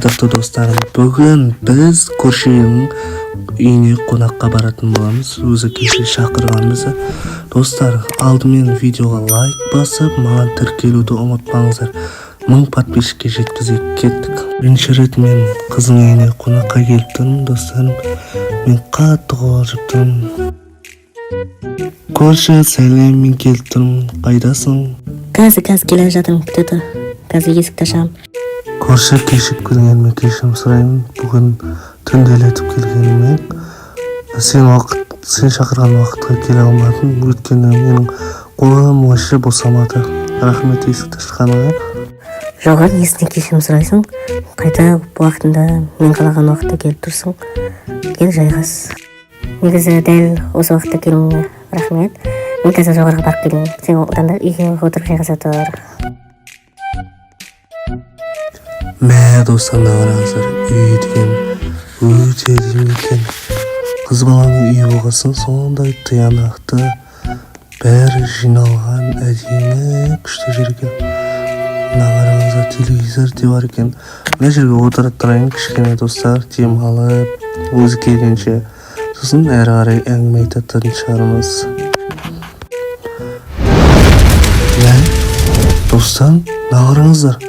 Ардақты достарым, бүгін біз көршінің үйіне қонаққа баратын боламыз. Өзі кеше шақырған бізді. Достар, алдымен видеоға лайк басып, маған тіркелуді ұмытпаңыздар. 1000 подписчикке жеткізейік, кеттік. Бірінші рет мен қыздың үйіне қонаққа келіп тұрмын, достарым. Мен қатты қобалжып тұрмын. Көрші, сәлем, мен келіп тұрмын. Қайдасың? Қазір келе жатырмын, күте тұр. Қазір есікті ашамын. Көрші, кешігіп келгеніме кешірім сұраймын. Бүгін түнделетіп келгеніме сен шақырған уақытқа келе алмадым. Өйткені менің қолым вообще босамады. Рахмет есікті ашқаныңа. Жоқ, несіне кешірім сұрайсың? Қайта уақытында, мен қалаған уақытта келіп тұрсың. Кел, жайғас. Негізі дәл осы уақытта келуіңе рахмет. Мен қазір жоғарыға барып келейін. Сен одан да үйге отырып жайғаса тұр. Мә, достар, мына қараңыздар, үй деген өте әдемі екен. Қыз баланың үйі болғасын сондай тиянақты, бәрі жиналған, әдемі, күшті жер екен. Мына қараңыздар, телевизор де бар екен. Мына жерге отырып тұрайын кішкене, достар, демалып, өзі келгенше. Сосын әрі қарай әңгіме айтатын шығармыз. Мә, достар, мына қараңыздар,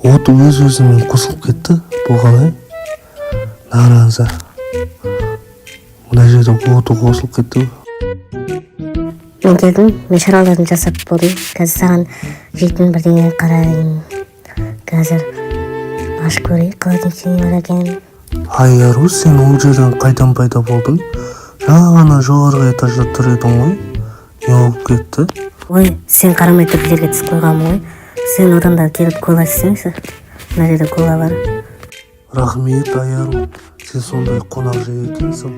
от өз өзімен қосылып кетті. Бұл қалай? Мына қараңыздар, мына жерде оты қосылып кетті. Мен келдім, мен шаруаларымды жасап болдым. Қазір саған жейтін бірдеңе қарайын. Қазір ашып көрейік, холодильникте не бар екен. Айару, сен ол жерден қайдан пайда болдың? Жаңа ғана жоғарғы этажда тұр едің ғой, не болып кетті? Ой, сен қарамай тұрып жерге түсіп қойғанмын ғой. Сен одан да келіп кола ішсеңші. Мына жерде кола бар. Рахмет, Айару, сен сондай қонақжай екенсің.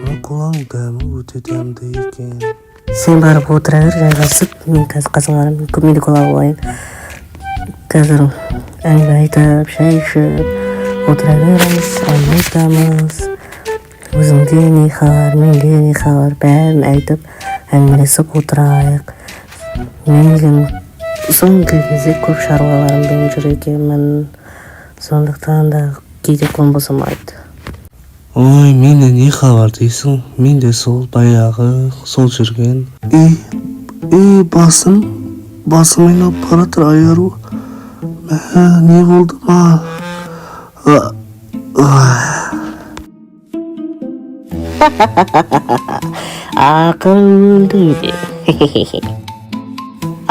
Мына коланың дәмі өте дәмді екен. Сен барып отыра бер жайғасып, мен қазір қасыңа барамын, мен де кола алып алайын. Қазір әңгіме айтып, шай ішіп отыра береміз, әңгіме айтамыз. Өзіңде не хабар, менде не хабар, бәрін айтып, әңгімелесіп отырайық. Мен деген соңғы кезде көп шаруаларыммен жүр екенмін, сондықтан да кейде қолым босамайды. Ой, менде не хабар дейсің? Мен де сол баяғы сол жүрген. Ей, ей, басым айналып бара жатыр, Айару. Мә, не болды маған? А. Ақыры өлдің де.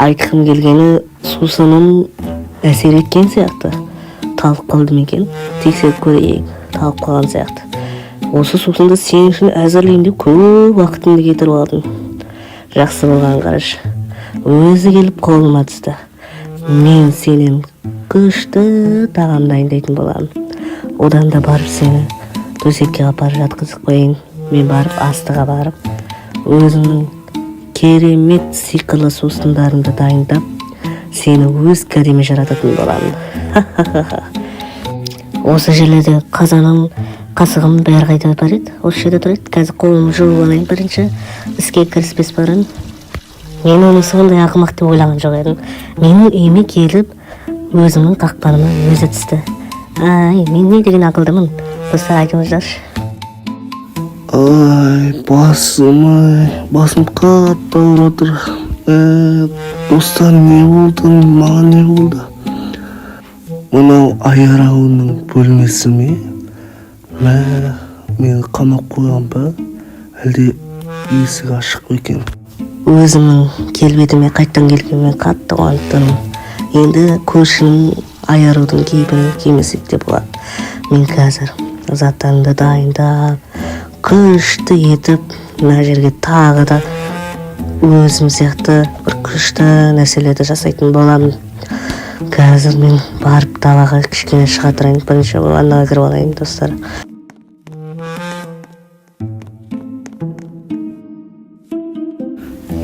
Айтқым келгені, сусыным әсер еткен сияқты. Талып қалды ма екен, тексеріп көрейік. Талып қалған сияқты. Осы сусынды сен үшін әзірлеймін деп көп уақытымды кетіріп алдым. Жақсы болған, қарашы, өзі келіп қолыма түсті. Мен сенен күшті тағам дайындайтын боламын. Одан да барып сені төсекке апарып жатқызып қояйын. Мен барып астыға барып өзімнің керемет сиқырлы сусындарымды дайындап, сені өз кәдеме жарататын боламын. Осы жерлерде қазаным, қасығым бәрі қайда бар еді? Осы жерде тұр еді. Қазір қолымды жуып алайын бірінші, іске кіріспес бұрын. Мен оны сондай ақымақ деп ойлаған жоқ едім. Менің үйіме келіп, өзімнің қақпаныма өзі түсті. Ай, мен не деген ақылдымын, достар, айтыңыздаршы. Ай, басым, ай, басым қатты ауырып жатыр. Достар, не болды маған, не болды? Мынау Аяруның бөлмесі ме? Мә, мені қамап қойған ба, әлде есік ашық па екен? Өзімнің келбетіме қайттан келгеніме қатты қуанып тұрмын. Енді көршінің, Аярудың кейпін кимесек те болады. Мен қазір заттарымды дайындап, күшті етіп, мына жерге тағы да өзім сияқты бір күшті нәрселерді жасайтын боламын. Қазір мен барып далаға кішкене шыға тұрайын, бірінші ваннаға кіріп алайын, достар.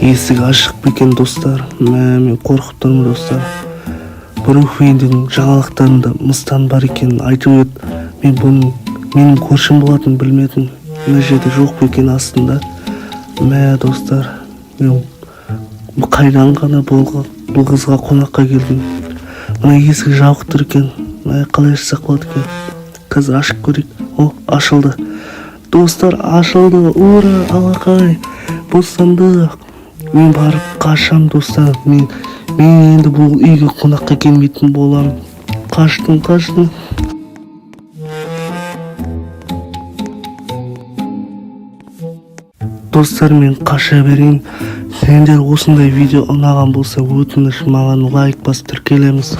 Есік ашық па екен, достар? Мә, мен қорқып тұрмын, достар. Брукхейвендің жаңалықтарында мыстан бар екенін айтып еді. Мен бұның менің көршім болатынын білмедім. Мына жерде жоқ па екен астында? Мә, достар, мен қайдан ғана бұл қызға қонаққа келдім. Мына есік жабық тұр екен. Қалай ашсақ болады екен? Қазір ашып көрейік. О, ашылды, достар, ашылды! Ура, алақай, бостандық! Мен барып қашам, достар. Мен енді бұл үйге қонаққа келмейтін боламын. Қаштым, қаштым. Достар, мен қаша берейін. Сендер осындай видео ұнаған болса, өтініш, маған лайк басып, тіркелеміз.